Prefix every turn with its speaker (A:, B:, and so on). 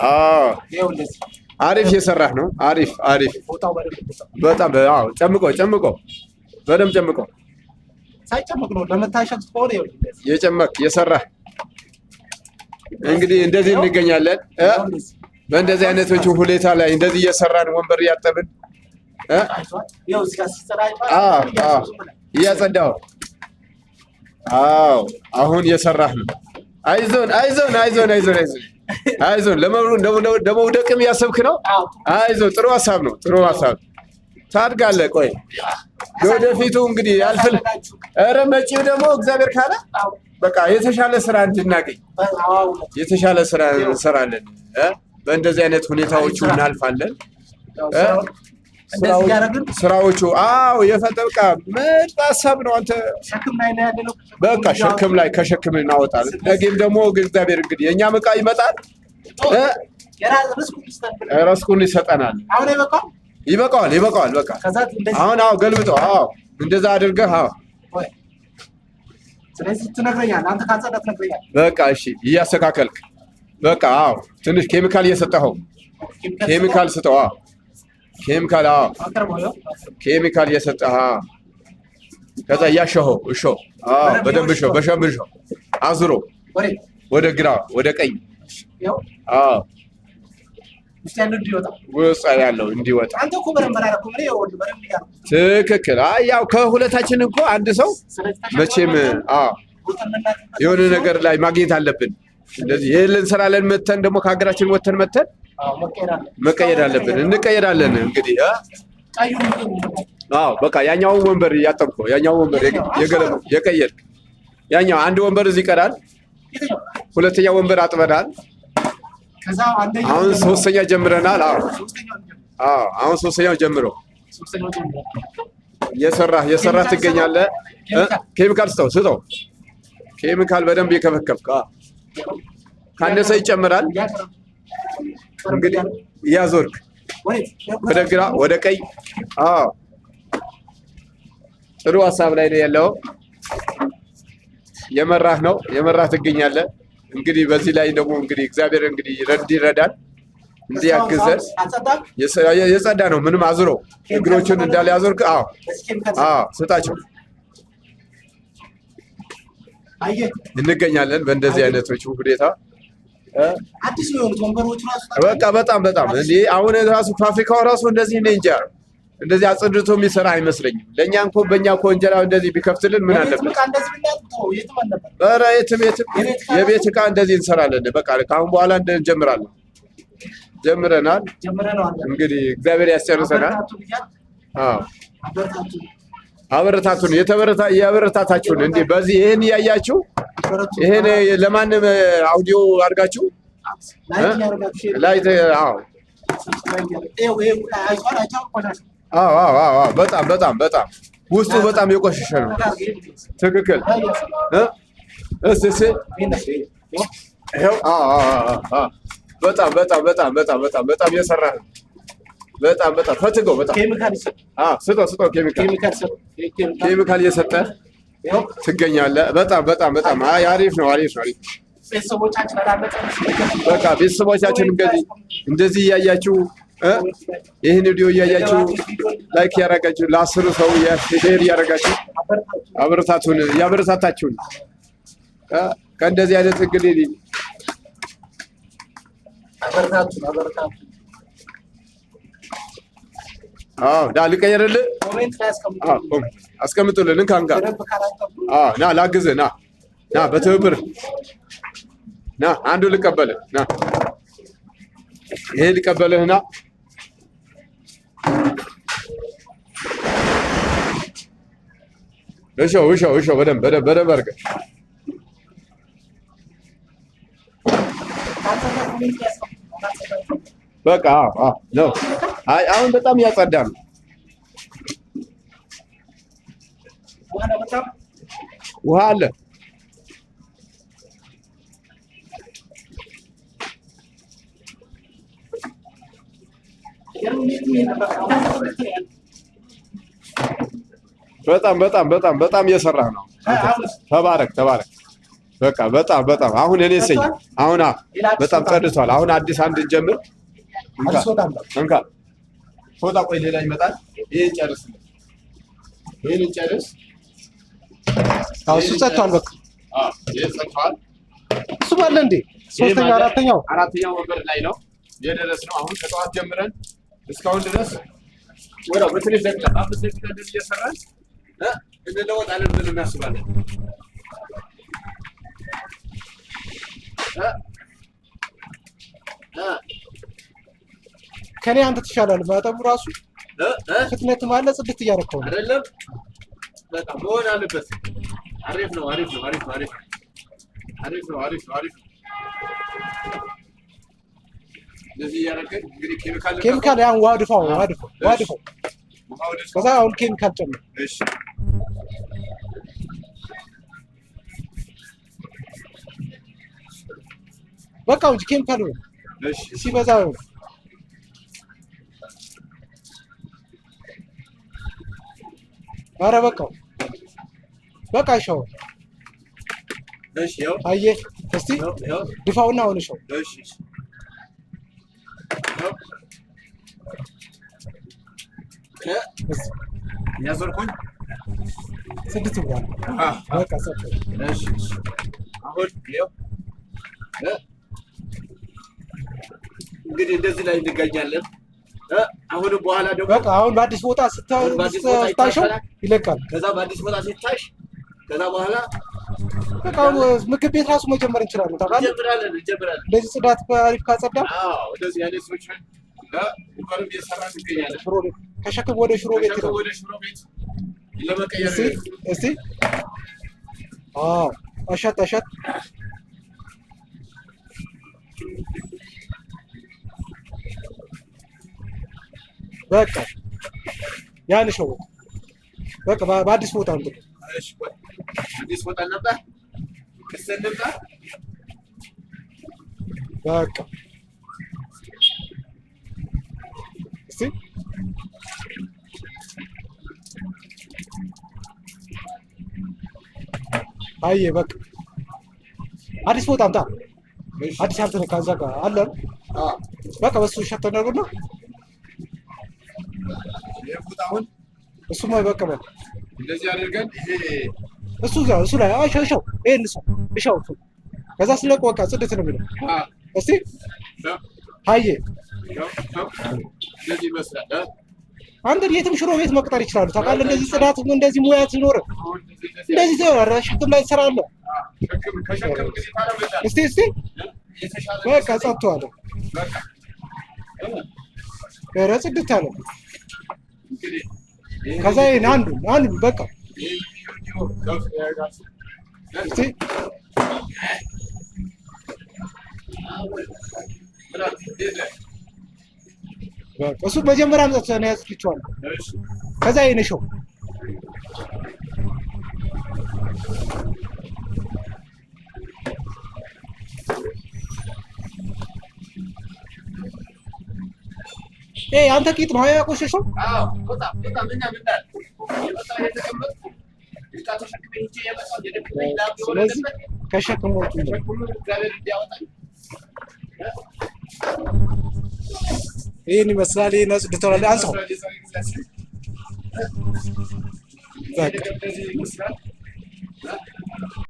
A: አዎ
B: ይኸው እንደዚህ
A: አሪፍ እየሰራህ ነው። አሪፍ አሪፍ።
B: ቦታው በደንብ ቦታው
A: በጣም አዎ፣ ጨምቆ ጨምቆ በደንብ ጨምቆ
B: ሳይጨምቅ ነው ለመታሸት ከሆነ ይኸው እንደዚህ
A: የጨመቅ የሰራህ እንግዲህ እንደዚህ እንገኛለን እ
B: ይኸው እንደዚህ
A: በእንደዚህ አይነቶቹ ሁኔታ ላይ እንደዚህ እየሰራን ወንበር እያጠብን እ
B: አይቷል። ይኸው እዚህ ጋር ሲሰራ አይቷል።
A: አዎ አዎ እያጸዳሁ አዎ አሁን እየሰራህ ነው። አይዞን አይዞን አይዞን አይዞን አይዞን አይዞን ለመውደቅም እያሰብክ ነው።
B: አዎ
A: አይዞን ጥሩ ሀሳብ ነው። ጥሩ ሀሳብ ታድጋለህ። ቆይ ለወደፊቱ እንግዲህ ያልፍል። ኧረ መጪው ደግሞ እግዚአብሔር ካለ በቃ የተሻለ ስራ እንድናገኝ የተሻለ ስራ እንሰራለን እ በእንደዚህ አይነት ሁኔታዎቹ እናልፋለን።
B: እንደዚህ እያደረግን
A: ስራዎቹ አዎ የፈጠ በቃ ምርጥ ሀሳብ ነው። አንተ
B: ሸክም ላይ ነው ያለነው።
A: በቃ ሸክም ላይ ከሸክም እናወጣለን። ነገም ደግሞ እግዚአብሔር እንግዲህ የእኛም ዕቃ ይመጣል እ
B: የራስ ርስኩን ይስጠን።
A: ረስኩን ይሰጠናል።
B: አሁን አይበቃውም።
A: ይበቃዋል ይበቃዋል። በቃ
B: ከዛ እንደዚህ
A: አሁን አዎ ገልብጠው አዎ እንደዛ አድርገህ አዎ
B: ወይ ስለዚህ ትነግረኛለህ። አንተ ካልጸዳ ትነግረኛለህ።
A: በቃ እሺ እያስተካከልክ በቃ አዎ ትንሽ ኬሚካል እየሰጠኸው ኬሚካል ስጠው አዎ ኬሚካል አዎ
B: አቅርበው ይኸው
A: ኬሚካል እየሰጠህ አዎ ከዛ እያሸኸው እሾ አዎ በደንብ እሾ በሸምብ እሾ አዙሮ
B: ወሬ
A: ወደ ግራ ወደ ቀኝ
B: ይኸው
A: አዎ
B: ውስጥ ያለው እንዲወጣ
A: ውስጥ ያለው እንዲወጣ
B: አንተ እኮ በደንብ አላደረኩም። እኔ ይኸውልህ በደንብ እያደረኩ
A: ትክክል። አይ ያው ከሁለታችን እኮ አንድ ሰው
B: ስለዚህ
A: መቼም አዎ
B: ቦታ የምናጥብበት
A: የሆነ ነገር ላይ ማግኘት አለብን። እንደዚህ ይህን እንሰራለን መተን ደግሞ ከሀገራችን ወተን መተን
B: አዎ መቀየር አለ
A: መቀየር አለብን። እንቀየራለን እንግዲህ እ
B: ቀዩ ምንድን ነው?
A: አዎ በቃ ያኛውን ወንበር እያጠብከው ያኛውን ወንበር የገለበ የቀየርክ ያኛው አንድ ወንበር እዚህ ይቀራል።
B: የትኛው?
A: ሁለተኛ ወንበር አጥበናል።
B: ከዛ አንደኛው
A: አሁን
B: ጀምሮ-
A: ሶስተኛ ጀምረናል። አዎ
B: ሶስተኛው ጀምሮ
A: አዎ አሁን ሶስተኛው ጀምሮ
B: ሶስተኛው ጀምሮ
A: የሰራህ የሰራህ ትገኛለህ። እ? ኬሚካል ስጠው ስጠው። ኬሚካል በደንብ የከፈከፍክ አዎ። ካነሰ ይጨምራል።
B: እያቀረብክ
A: እንግዲህ እያዞርክ
B: ወዴት?
A: ወደ ግራ ወደ ቀኝ። አዎ ጥሩ ሀሳብ ላይ ነው ያለው። የመራህ ነው የመራህ ትገኛለህ። እንግዲህ በዚህ ላይ ደግሞ እንግዲህ እግዚአብሔር እንግዲህ እንዲረዳን እንዲያግዘን
B: አልጸዳም?
A: የጸዳ ነው። ምንም አዙሮ እግሮቹን እንዳለ ያዞርክ። አዎ
B: በዚህ ኬሚካል
A: አዎ ስጣቸው።
B: አየህ፣
A: እንገኛለን በእንደዚህ አይነቶቹ ሁኔታ እ?
B: አዲስ ነው የሆኑት ወንበሮቹ ራሱ
A: በቃ በጣም በጣም እንዲህ አሁን ራሱ ፋብሪካው ራሱ እንደዚህ እኔ እንጃ እንደዚህ አጽድቶ የሚሰራ አይመስለኝም። ለእኛ እንኮ በእኛ እኮ እንጀራ እንደዚህ ቢከፍትልን ምን
B: የቤት
A: አለበት?
B: ዕቃ እንደዚህ ብናጥብ ተወው፣ የትም አልነበረም።
A: ኧረ የትም የትም የቤት ዕቃ እንደዚህ እንሰራለን። በቃ ከአሁን በኋላ እንጀምራለን። ጀምረናል።
B: ጀምረነዋል።
A: እንግዲህ እግዚአብሔር ያስጨርሰናል።
B: አበርታቱን እያልን
A: አዎ
B: አበርታቱን፣
A: አበረታቱን፣ የተበረታ ያበረታታችሁን እንዲህ በዚህ ይህን እያያችሁ
B: አበረቱ።
A: ይህን ለማንም አውዲዮ አድርጋችሁ
B: like እያደረጋችሁ share
A: ላይ አዎ
B: subscribe እያደረጋችሁ ይኸው፣ ይኸው፣ አይቷል፣ አይቷል፣ ቆሻሻ
A: አዎ አዎ አዎ አዎ በጣም በጣም በጣም ውስጡ በጣም የቆሸሸ ነው። ትክክል እ እስቲ እስቲ ይኸው አዎ አዎ አዎ አዎ በጣም በጣም በጣም በጣም በጣም በጣም እየሰራህ ነው። በጣም በጣም ፈትገው በጣም
B: ኬሚካል ይሰጥ፣
A: አዎ ስጠው ስጠው ኬሚካል
B: ኬሚካል ይሰጥ፣ ኬሚካል
A: ኬሚካል እየሰጠህ
B: ይኸው
A: ትገኛለህ። በጣም በጣም በጣም አይ አሪፍ ነው አሪፍ ነው አሪፍ ነው።
B: ቤተሰቦቻችን አላመፀም።
A: በቃ ቤተሰቦቻችን እንደዚህ እንደዚህ እያያችሁ እ ይህን ቪዲዮ እያያችሁ like ያደረጋችሁ ለአስሩ ሰው share እያደረጋችሁ አበረታቱን ያበረታታችሁን እ ከእንደዚህ አይነት እንግዲህ
B: አበረታቱን፣ አበረታቱን።
A: አዎ ዳ ልቀየርልህ።
B: comment ላይ
A: አዎ
B: አስቀምጡልን።
A: comment አስቀምጡልን። እንካ እንካ።
B: በደንብ ካላጠቡ
A: አዎ ና ላግዝህ። ና ና በትብብር ና አንዱ ልቀበልህ። ና ይሄ ልቀበልህ። ና እሾው እሾው እሾው በደንብ በደንብ በደንብ አድርገህ
B: ካልጸዳ comment ላይ አስቀምጡልን። ካልጸዳ
A: በቃ አዎ አዎ ነው። አይ አሁን በጣም እያጸዳ ነው።
B: በኋላ በጣም
A: ውሃ አለ። በጣም በጣም በጣም በጣም እየሰራህ ነው። ተባረክ ተባረክ። በቃ በጣም በጣም አሁን እኔ ሰኝ አሁን በጣም ጸድቷል። አሁን አዲስ አንድ እንጀምር።
B: አዲስ ፎጣ አምጣ።
A: እንካ ፎጣ። ቆይ ሌላ ይመጣል። ይሄን ጨርስ፣ ይሄን ጨርስ።
B: አዎ እሱ ጸድቷል። በቃ
A: አዎ ይሄ ጸድቷል።
B: እሱ ባለ እንዴ ሶስተኛው አራተኛው
A: አራተኛው ወንበር ላይ ነው የደረስነው። አሁን ከጠዋት ጀምረን እስካሁን ድረስ ወዲያው በትንሽ ደቂቃ በ5 ደቂቃ እንደዚህ እየሰራን እንለወጣለን ብለን እናስባለን።
B: ከኔ አንተ ትሻላለህ። ማጠቡ ራሱ ፍጥነትም አለ፣ ጽድት እያደረከው ነው።
A: አይደለም በቃ መሆን አለበት። አሪፍ ነው፣ አሪፍ ነው፣ አሪፍ ነው፣ አሪፍ ነው፣ አሪፍ ነው፣ አሪፍ ነው፣ አሪፍ ነው። እንደዚህ እያደረግን እንግዲህ ኬሚካል
B: ኬሚካል ያን ዋድፋው ዋድፋው ዋድፋው። ከዛ አሁን ኬሚካል ጨምር።
A: እሺ
B: በቃ እንጂ ኬሚካል ነው
A: እሺ፣
B: ሲበዛ ነው። ኧረ በቃው በቃ እሻው።
A: እሺ፣ ያው
B: አየህ፣ እስቲ ድፋውና አሁን እሻው።
A: እሺ፣ እሺ፣ ያዞርኩኝ
B: ስድስት ብሏል። በቃ ሰጥ።
A: እሺ፣ እሺ፣ አሁን ይኸው እንግዲህ እንደዚህ ላይ እንገኛለን። አሁንም በኋላ ደግሞ
B: በቃ አሁን በአዲስ ቦታ ስታሸው ይለቃል።
A: ከዛ በአዲስ ቦታ ሲታሽ ከዛ በኋላ
B: በቃ አሁን ምግብ ቤት ራሱ መጀመር እንችላለን። ታውቃለህ፣
A: እንጀምራለን እንጀምራለን።
B: እንደዚህ ጽዳት በአሪፍ ካጸዳ
A: አዎ፣ እንደዚህ አይነት ሰዎች እንኳንም እየሰራን እንገኛለን።
B: ሽሮ ቤት ከሸክም ወደ ሽሮ ቤት
A: ከሸክም ወደ ሽሮ ቤት ለመቀየር
B: እስቲ እስቲ አዎ፣ አሸት አሸት በቃ ያን ሸው በቃ በአዲስ ቦታ እንትን
A: እሺ፣ አዲስ ቦታ እንምጣ፣ ክስ እንምጣ።
B: በቃ እስቲ አየህ፣ በቃ አዲስ ቦታ አምጣ። አዲስ ያልተነካ እዛ ጋር አለ። በቃ በሱ ሸተን አድርጉና
A: ይሄ
B: እሱማ በቃ በቃ
A: እንደዚህ አድርገን ይሄ
B: እሱ እዛ እሱ ላይ አይ እሻው ይሄን እሱ እሻው እሱ ከዛ ስለቅ በቃ ጽድት ነው የሚለው። እስቲ አየ
A: እንደዚህ ይመስላል።
B: አንተ የትም ሽሮ ቤት መቅጠር ይችላሉ። ታውቃለህ፣ እንደዚህ ጽዳት እንደዚህ ሙያ ሲኖር እንደዚህ ሸክም ላይ ትሰራለህ። እስቲ እስቲ በቃ ጸጥቷል። ኧረ ጽድት አለ። ከዛ ይሄን አንዱ አንዱ በቃ እስቲ በቃ እሱ መጀመሪያ አምጣት ነው ያስልቸዋለሁ። ከዛ ይሄን እሸው ይሄ አንተ ቂጥ ነው ያቆሸሸው።
A: አዎ በጣም በጣም እኛ ምን እንዳለ የመጣው የተቀመጥኩ ዕቃ ተሸክሜ ሂጄ የመጣው የደከመኝ ላብ
B: ስለዚህ
A: የወረደበት
B: ከሸክሞቹ ነው።
A: ሸክሙ እግዚአብሔር እንዲያወጣኝ
B: ይህን ይመስላል። ይህን አጽድተዋል። አንሳው በቃ
A: እንደዚህ ይመስላል።